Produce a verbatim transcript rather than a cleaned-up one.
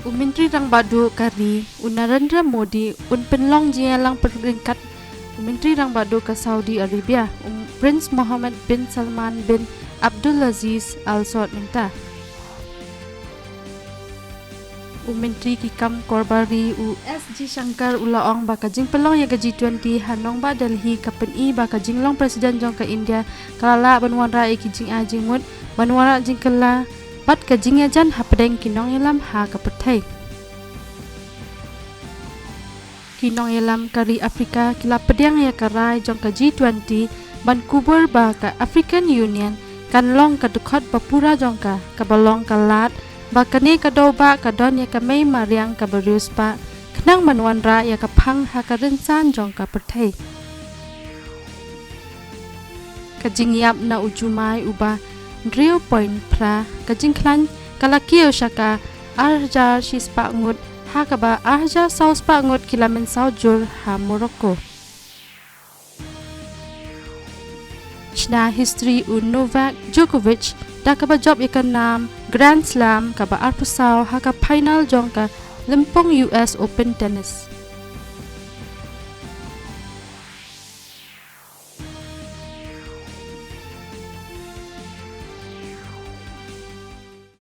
U Myntri Rangbah Duh ka ri, u Narendra Modi, un pynlong jingïalang ryngkat u Myntri Rangbah Duh ka Saudi Arabia, u Prince Mohammed bin Salman bin Abdulaziz Al Saud mynta. U Myntri ki kam korbar ri, u S Jaishankar, u la ong ba ka jingpynlong ïa ka G twenty ha nongbah Delhi ka pyni ba ka jinglong President jong ka India ka la lah ban wanrah ïa ki jingai jingmut, ban wanrah jingkylla bad ka jingïajan hapdeng ki nongïalam ha ka pyrthei. Ki nongïalam ka ri Afrika ki la pdiang ïa ka rai jong ka G twenty ban kubur ba ka African Union kan long ka dkhot ba pura jong ka, kaba long ka lad ba kane ka dewbah ka don ïa ka mei mariang kaba riewspah, khnang ban wanrah ïa ka phang ha ka rynsan jong ka pyrthei. Ka jingïap na u jumai uba hynriew point phra ka jingkhlaiñ ka la kiew sha ka ar hajar shispah ngut, ha kaba ar hajar sawspah ngut ki la mynsaw jur ha Morocco. Shna history u Novak Djokovic da kaba jop ïa ka nam Grand Slam kaba arphew saw ha ka final jong ka lympung U S Open Tennis.